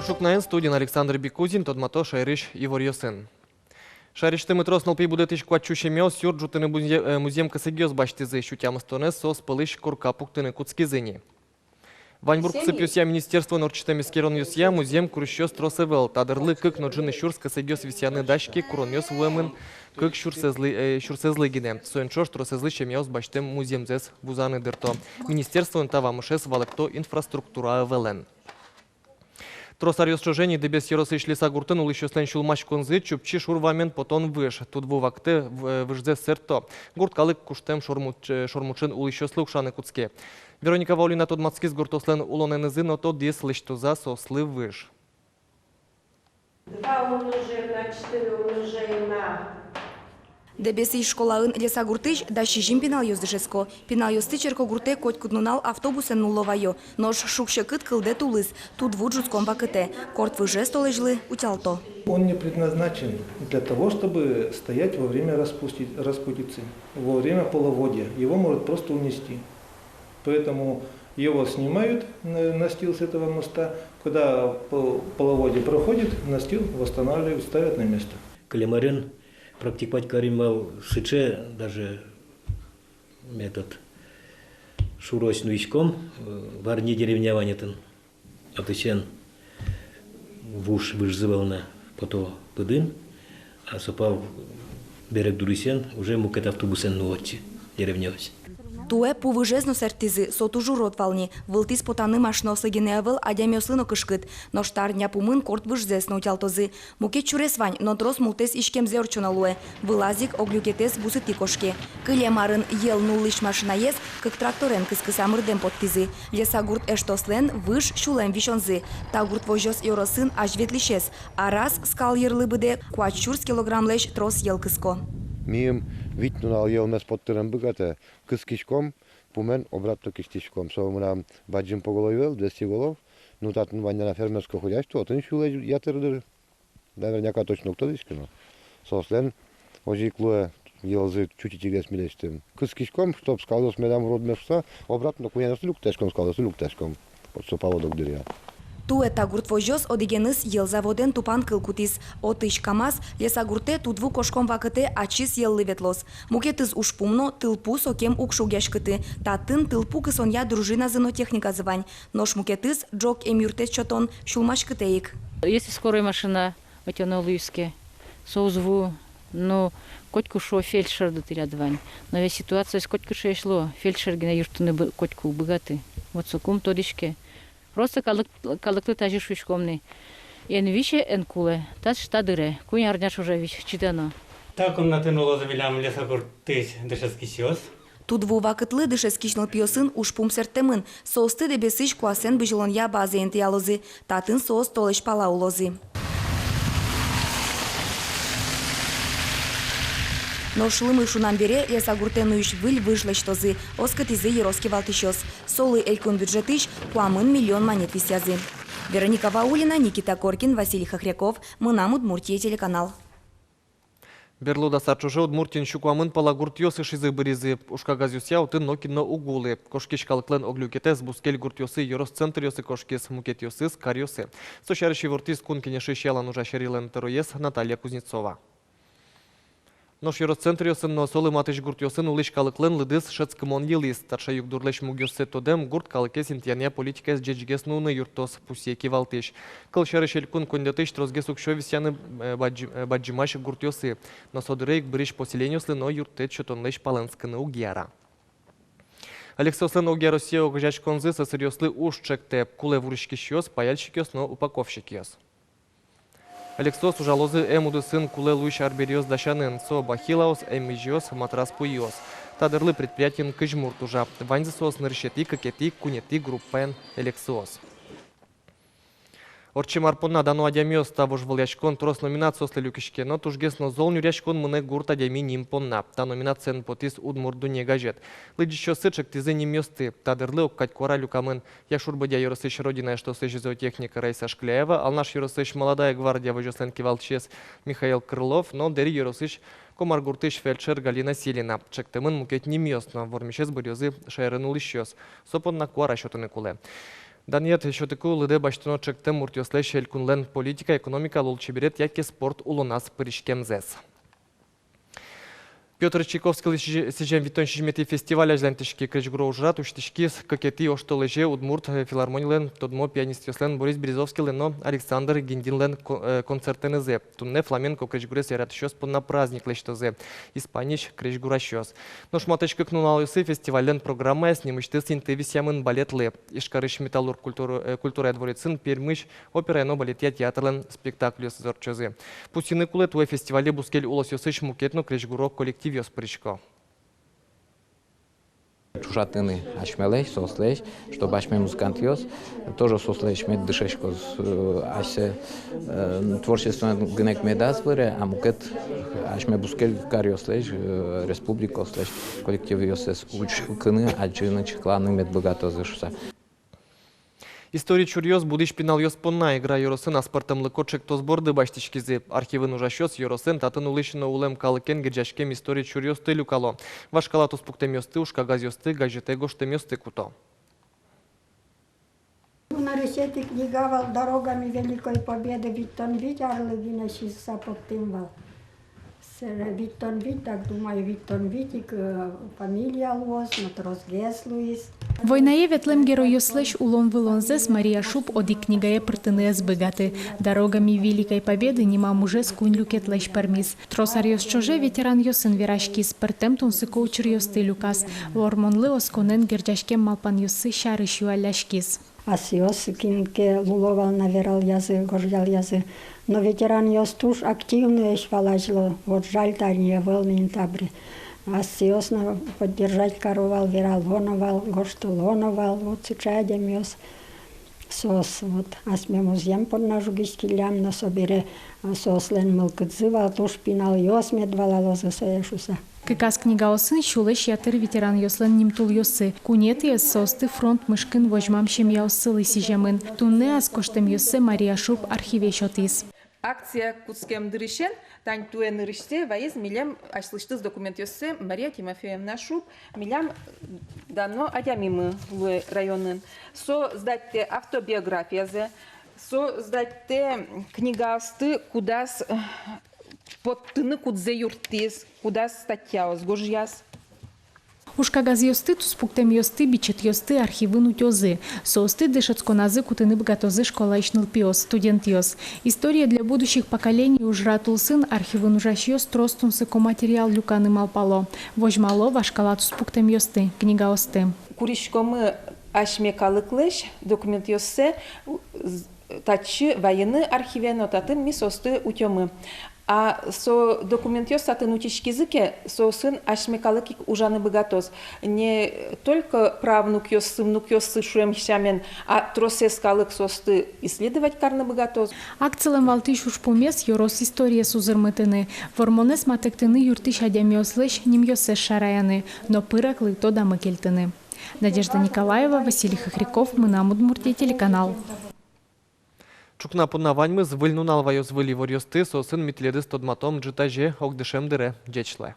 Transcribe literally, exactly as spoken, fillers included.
Ӵукнаен. Студиын Александр Бикузин. Тодмато шаерысь иворъёсын. Шаерысьтымы трос нылпи будэтӥсь куать сю семьяос юрт ӝутыны музъем, э, музъем кесэгъёс басьтӥзы. Сю тямыстонэз соос пӧлысь корка пуктыны кутскизы ни. Ваньбур кусыпъёсъя министерствоын ортчытэм эскеронъёсъя, музъем курисьёс трос ӧвӧл. Та дырлы кык но ӝыны сюрс кесэгъёс висъяны дась ке, куронъёс вуэмын кык сюрсэзлы, э, сюрсэзлы гинэ. Соин ӵош тросэзлы семьяос басьтэм музъемзэс вузаны дырто. Министерствоын та вамышез валэкто инфраструктура ӧвӧлэн. Трос аръёс ӵоже ни Дэбес ёросысь Лесагуртын улӥсьёслэн сюлмаськонзы — Чупчи шур вамен потон выж. Тудву вакытэ в-, выжзэс сэртто. Гурт калык куштэм Шормуч-, Шормучин улӥсьёслы укшаны кутске. Вероника Ваулина тодматскиз гуртъёслэн улонэнызы но тодӥз: лэсьтозы-а соослы выж. Два умножаем на четыре умножаем на Дэбесысь школаын Лесагуртысь дас сизьым пиналъёс дышетско. Пиналъёсты черкогуртэ котькуд нунал автобусэн нулло ваё. Нош шуг-секыт кылдэ тулыс, тудву ӝутскон вакытэ. Корт выжез толэзьлы утялто. Он не предназначен для того, чтобы стоять во время распусти-, распутицы, во время половодья. Его может просто унести. Поэтому его снимают, на-, настил с этого моста. Когда по-, половодье проходит, настил восстанавливают, ставят на место. Кылем арын практиковать карим вал сыӵе даже метод. Шурозь нуиськом, э, Варни деревня вань отын. Отысен вуж выжзы вал на, пото пыдын, а со пал берег дурысен уже мукет автобусэн нуо отчы деревняысь. Туэ пу выжез но сэрттӥзы, со туж урод вал ни. Вылтӥз потаны машинаослы гинэ ӧвӧл, адямиослы но кышкыт. Нош та арня пумын корт выжзэс но утялтозы. Мукет сюрес вань, но трос мултэс иськемзэ ортчоно луэ. Вылаз ик ог люкетэз бусытӥ кошке. Кылем арын йӧл нуллӥсь машинаез кык тракторен кыскыса мырдэм поттӥзы. Лесагурт эштослэн выж сюлэм висёнзы. Та гурт возёс ёросын азьветлӥсез. Араз скал йырлы быдэ куать сюрс килограммлэсь трос йӧл кыско. Миым вить нунал йӧлмес поттыны ӧм быгатэ. Кыскиськом, пумен обратно кисьтӥськом. Со мынам бадӟым поголовье ӧвӧл, двести голов. Ну, татын вань на фермерское хозяйство, отын сюлэсь ятыр дыр. Наверняка точно уг тодӥськы но. Соослэн озьы ик луэ, йӧлзы чуть ичигес милесьтым. Кыскиськом, чтоб скалъёс медам уродмес шуса, обратно кунянысь луктӥськом, скалъёс луктӥськом. Вот со поводок дыръя. Туэ та гурт возёс одӥгеныз йӧл заводэн тупанкыл кутӥз. Отысь КамАЗ Лесагуртэ тудву кошкон вакытэ ачиз йӧллы ветлоз. Мукетыз ужпум но — тылпу сокем уг шугъяськыты. Татын тылпу кысонъя дружиназы но техниказы вань. Нош мукетыз — ӝог эмъюрттэт сётон сюлмаськытэ ик. Если скорой машина ӧтёно луиз ке, со уз ву, но котьку шуо, фельдшер дытыряд вань. Но ведь ситуациос котькыӵеесь луо, фельдшер гинэ юрттыны бы-, котьку уг быгаты. Вот соку ум тодӥське. Просто калык, калыклы тазьы шуиськом ни: эн висе, эн кулэ, таш та дыре, куинь арня ӵоже вись, чидано. Та комнатаын улозы милям Лесагуртысь дышетскисьёс. Тудву вакытлы дышетскись нылпиосын ужпум сэрттэмын. Соосты Дэбесысь куасэн бызьылонъя базае интыялозы. Татын соос толэзь пала улозы. Нош лымы шунам бере Лесагуртэ нуись выль выж лэсьтозы, оскытӥзы ёрос кивалтӥсьёс. Солы элькун бюджетысь куамын миллион манет висъязы. Вероника Ваулина, Никита Коркин, Василий Хохряков, «Мынам Удмуртие» телеканал. Берло дас ар ӵоже Удмуртиын сю куамын пала гуртъёс ышизы-быризы. Ужкагазъёсъя отын нокин но уг улы. Кошкись калыклэн ог люкетэз бускель гуртъёсы, ёрос центръёсы кошкиз, мукетъёсыз — каръёсы. Со сярысь ивортӥз Кун Кенешысь ялан ужась ӧрилэн тӧроез Наталья Кузнецова. Нош ёрос центръёсын но солы матысь гуртъёсын улӥсь калыклэн лыдыз шӧдскымон йылӥз. Таӵе югдурлэсь мугъёссэ тодэм гурт калыкез интыянъя политикаез ӟечгес нуыны юрттоз, пусъе кивалтӥсь. Кылсярысь, элькун коньдэтысь тросгес уксё висъяны, э, бадӟы-, э, бадӟымась гуртъёсы. Но со дыре ик бырись поселениослы но юрттэт сётонлэсь палэнскыны уг яра. Элексоослэн огъя Россия огазеяськонзы сӧсыръёслы уж чектэ. Кулэ вуриськисьёс, паяльщикъёс но упаковщикъёс. Элексоос ужалозы эм удысын кулэ луись арбериос дасянын. Со бахилаос, эммизьыос, матрас пуйыос. Та дырлы предприятиын кызь мурт ужа. Ваньзы соос нырысетӥ, кыкетӥ, куинетӥ группаын элексоос. Ортчем ар понна дано адямиос. Та вожвылъяськон трос номинациослы люкиське, но тужгес но зол нюръяськон мынэ «Гурт адями» ним понна. Та номинациен потӥз «Удмурт дунне» газет. Лыдӟисьёссы чектӥзы нимъёсты. Та дырлы ог кадь куара люкамын Якшур-Бӧдья ёросысь «Родина» эштосысь зоотехник Раиса Шкляева, Алнаш ёросысь «Молодая гвардия» возёслэн кивалтӥсез Михаил Крылов но Дэри ёросысь Комар гуртысь фельдшер Галина Силина. Чектэмын мукет нимъёс но, вормисез быръёзы шаерын улӥсьёс. Со понна куара сётыны кулэ. Данъет сётыку лыдэ басьтоно ӵектэм муртъёслэсь элькунлэн политика, экономика, лулчеберет яке спорт улоназ пыриськемзэс. Пётр Чайковскийлы сӥзем витьтон сизьыметӥ фестиваль азьланьтӥське. Крезьгуро ужрад усьтӥськиз кыкетӥ оштолэзе удмурт филармонилэн тодмо пианистъёслэн Борис Березовскийлэн но Александр Гиндинлэн ко-, э, концертэнызы. Туннэ фламенко крезьгурез яратӥсьёс понна праздник лэсьтозы Испаниысь крезьгурасьёс. Нош матысь кык нуналъёсы фестивальлэн программаяз нимысьтыз инты висъямын балетлы. Ижкарысь «Металлург» культура, э, культурая дворецын Пермысь операя но балетъя театрлэн спектакльёсыз ортчозы. Пусйыны кулэ, туэ фестивале бускель улосъёсысь мукет но крезьгуро коллективъёс пырисько. Ӵошатыны асьмелэсь, соослэсь, чтобы асьме музыкантъёс тоже соослэсь мед дышетскоз, э, асьсэ, э, творчествоен гинэ ик медаз выре, а мукет асьме бускель каръёслэсь, э, республикаослэсь коллективъёссэс учкыны, адӟыны, чакланы мед быгатозы шуыса. История чуръёс будӥсь пиналъёс понна. Игра ёросын аспӧртэмлыко ӵектос борды басьтӥськизы. Архивын ужасьёс ёросэн, татын улӥсь но улэм калыкен герӟаськем история чуръёсты люкало. Вашкала туспуктэмъёсты, ужкагазъёсты, газетэ гожтэмъёсты куто. Нырысетӥ книга вал «Дорогами Великой Победы», витьтон вить арлы гинэ сӥзьыса поттӥм вал. Сэре витьтон вить, так думаю, витьтон вить ик, э, фамилия луоз, но тросгес луиз. Войнае ветлэм геройёслэсь улон-вылонзэс Мария Шуп одӥг книгае пыртыны ӧз быгаты. «Дорогами Великой Победы» нимам ужез куинь люкетлэсь пӧрмиз. Трос аръёс ӵоже ветеранъёсын вераськиз, пӧртэм тунсыко учыръёсты люказ. Вормонлы осконэн герӟаськем малпанъёссы сярысь юалляськиз. Асьсэос кин ке луыло вал на, вералъязы, гожъялъязы. Но ветеранъёс туж активноесь вал азьло, вот жаль, тани ӧвӧл ни табере. Асьсэос но поддержать каро вал, верало но вал, гожтыло но вал, вот сыӵе адямиос соос, вот, асьме музъем понна жугиськиллям но, собере, а, соослэн мылкыдзы вал, туж пиналъёс мед валалозы сое шуыса. Кыказ книгаосын сюлэсь ятыр ветеранъёслэн нимтулъёссы. Куинетӥез соосты фронт мышкын возьмам семьяоссылы сӥземын. Туннэ ас гожтэмъёссэ Мария Шуп архиве сётӥз. Акция кутскем дырысен, тань туэ нырысьсэ вайиз милем аслэсьтыз документъёссэ Мария Тимофеевна Шуп, милям дано адямимы луэ районын. Со сдатьтэ автобиографиязэ, со сдатьтэ книгаосты, кудаз, э, поттыны кудзэ юрттӥз, кудаз статьяос гожъяз. Ужкагазъёсты, туспуктэмъёсты, бичетъёсты архивын утёзы. Соосты дышетсконазы кутыны быгатозы школаысь нылпиос, студентъёс. «История для будущих поколений» ужрад улсын архивын ужасьёс трос тунсыко материал люканы малпало. Возьмало вашкала туспуктэмъёсты, книгаосты. Куриськомы асьме калыклэсь документъёссэ, з-, татчы вайыны архиве но, татын ми соосты утёмы. А со документъёс татын утиськизы ке, соосын асьме калык ик ужаны быгатоз. Не только правнукъёссы, внукъёссы шуэм сямен, а тросэз калык соосты исследовать карны быгатоз. Акцилэн валтӥсь ужпумез — ёрос историез узырмытыны, вормонэз матэктыны, юрттӥсь адямиослэсь нимъёссэс шараяны но пыраклы тодамы кельтыны. Надежда Николаева, Василий Хохряков, «Мынам Удмуртие» телеканал. Ӵукна понна ваньмыз. Выль нунал ваёз выль иворъёсты, соосын ми тӥледыз тодматом ӝытазе, огдышем дыре. Ӟеч луэ.